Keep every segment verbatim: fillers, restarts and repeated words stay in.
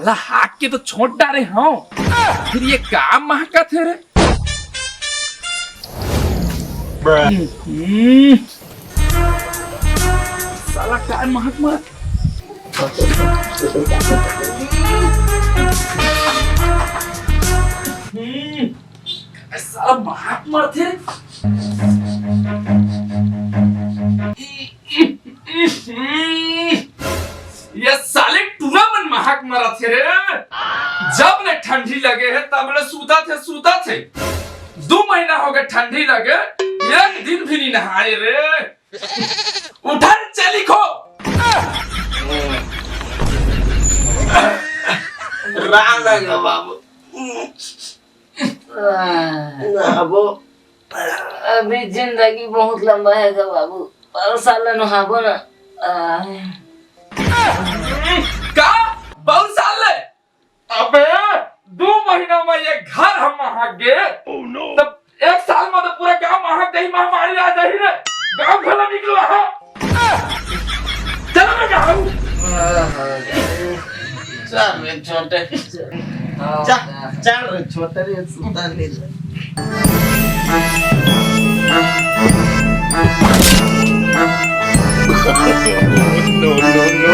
त हाक के तो छोड़ डारे हंव, फिर ये का महकत हे रे? हम्म। साला का महक मार। हम्म। साला महक मारथे। ये साले टूरा मन महक मारत हे रे। जब ले ठंडी लगे हे, तब ले सूतत हे, सूतत हे। दू महीना हो गए ठंडी लगे, एक दिन भी नहीं नहाए रे। उठा रे, चली खो। राम राम बाबू। नहाबो। अभी जिंदगी बहुत लंबा हे गा बाबू, पर साला नहाबो ना। आह। का? बहुत साल ले? अबे, दू महीना में ये घर हम महक गे, तब एक साल में तो पूरा गांव महक गई, महामारी आ जाही रे, गांव भला निकलो हा। चलो मैं जाऊं। चल रे छोटे, चल, चल रे छोटे रे, सुता ले। No, no, no, no।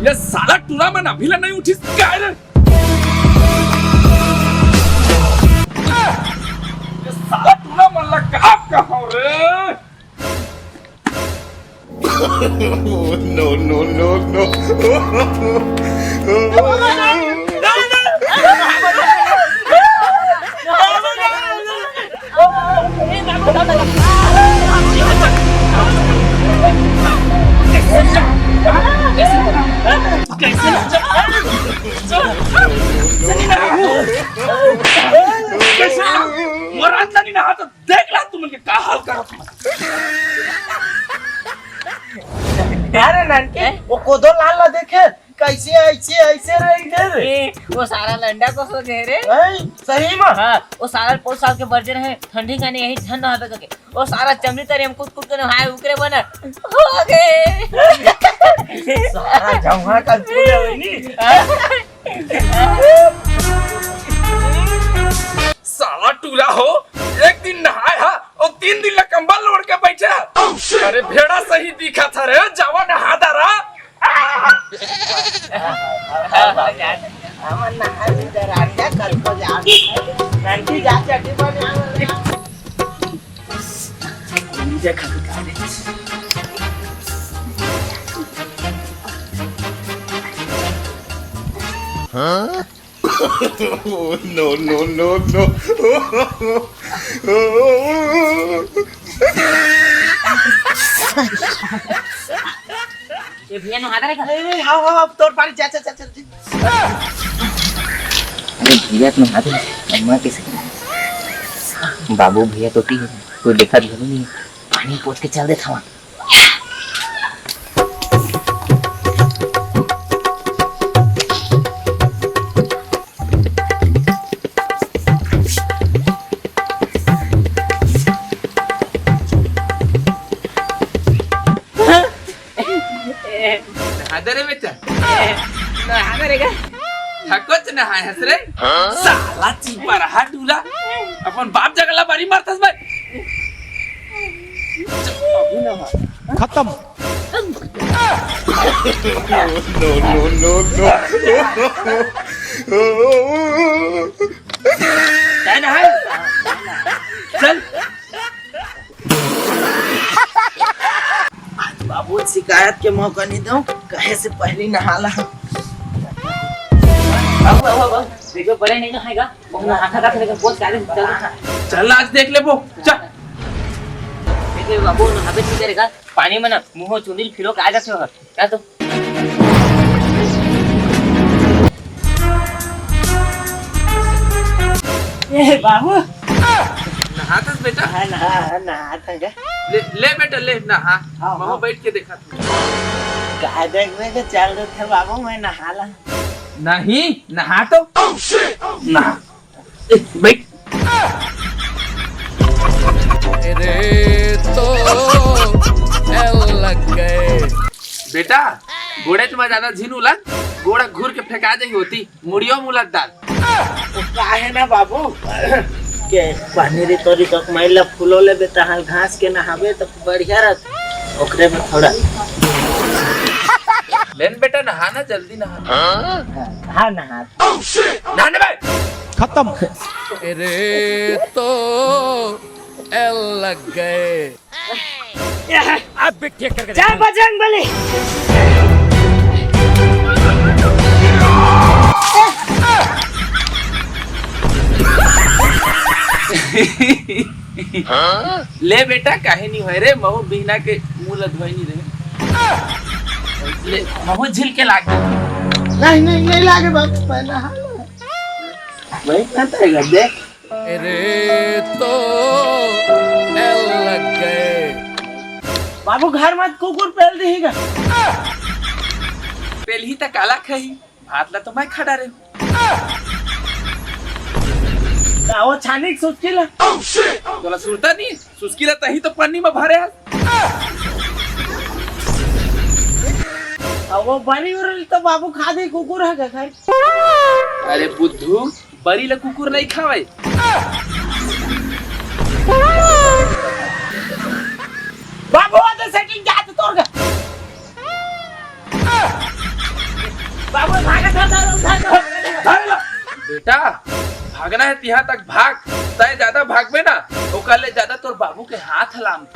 ये साला टूरा मन अभी ले नहीं उठिस काय रे? ये साला टूरा मन ला का कहंव रे? No, no, no, no। कैसे? मरान नहीं नहा तो देख ला तुमन के का हाल करत हन। अरे ननकी, हैं? वो कोदो लाल ला देखे, कैसे ऐसे, ऐसे रह गए रे? ए, वो सारा लंडा को हो गए रे। हैं? सही में? हाँ, वो सारा पाँच साल के virgin हे, ठंडी का नहीं, यही ठंड हवे करके। वो सारा चमड़ी तरे हम कुछ कुछ के नहाए उकरे बना हो गए। सारा जम्हा का फूल है नी। साला टूरा हो, एक दिन नहाए हा और तीन दिन ला कंबल ओढ़ के बैठे हा। अरे भेड़ा सही दिखा था रे, जावा नहा दारा। हमन नहा ली दरारिया, कल को जा। नंदी जा चड्डी बने। हाँ? No, no, no, no। ये भैया नहा रहे का? नहीं, नहीं, हाँ, हाँ, अब तोर पानी, जा, जा, जा, जा, जा। अरे भैया, तुम हाथ में अम्मा कैसे? बाबू भैया तो ठीक है, कोई देखा भी नहीं, पानी पोछ के चल देता हूँ। नहा दे रे बेटा। नहा दे रे का? थकोच नहाए हस रे। साला चिपरहा टूरा। अपन बाप जगह ला बारी मारतस भाई। खत्म। No, no, no, no। चल नहा। चल। आज बाबू शिकायत के मौका नहीं दो, कहे से पहले नहा ला। बाबू, बाबू, बाबू, देखो बड़े नहीं नहाएगा, वो नहा खा खा लेकर बहुत सारे चल रहा है। चल आज देख ले वो, चल। देखो बाबू, नहाबे नहीं करेगा, पानी में ना मुंह चुंदिल फिरो के आ जाते हो, क्या तो ए बाबू। नहातस बेटा? हाँ, नहा, नहा था क्या? ले, ले बेटा, ले, नहा। हाँ, वहाँ हाँ। बैठ के देखा तू। का देखबे के चल रहे थे बाबू, मैं नहा ला। नहीं, नहा तो। नहा। ए, बैठ। रे तो एल लग गए। बेटा, गोड़ेच म ज्यादा झिन उलत, गोड़ घूर के फेंका जाही होती, मुड़ियो म उलत डाल। वो का हे ना बाबू, के पानी री तोरी तो मैला फूलो लेबे, तहां घास के नहाबे तो बढ़िया रहत। ओकरे में थोड़ा लेन बेटा, नहाना, जल्दी नहा। हाँ, नहा। नहाने बे। खत्म। रे तो एल लग गए। अब भी ठीक करके चल बजरंग बली। ले बेटा, काहे नहीं होय रे, महू बिहना के मुंह ल धोए नहीं रहे। ले, महू झिल के लाग। नहीं, नहीं, नहीं लागे बाबू, पहला हाल है। वही कहता है, देख। रे तो एल लग गए। बाबू, घर मत कुकुर पेल देही गा। पेलही त काला खाही, भात ला तो मैं खा डारे हूँ। त वो छानी के सुस्की ला। तोला सुरता नहीं, सुस्की ला तही तो पन्नी में भरे हस। अब वो बरी उरल तो बाबू खा दे कुकुर है घर। अरे बुद्धू, बरी ल कुकुर नहीं खावे। बाबू, वो तो सेटिंग जात तोर का। बाबू, भागा था, था, था, था। बेटा, भागना है तिहां तक भाग, तय ज्यादा भागबे ना, ओकर ले ज्यादा तोर बाबू के हाथ लाम।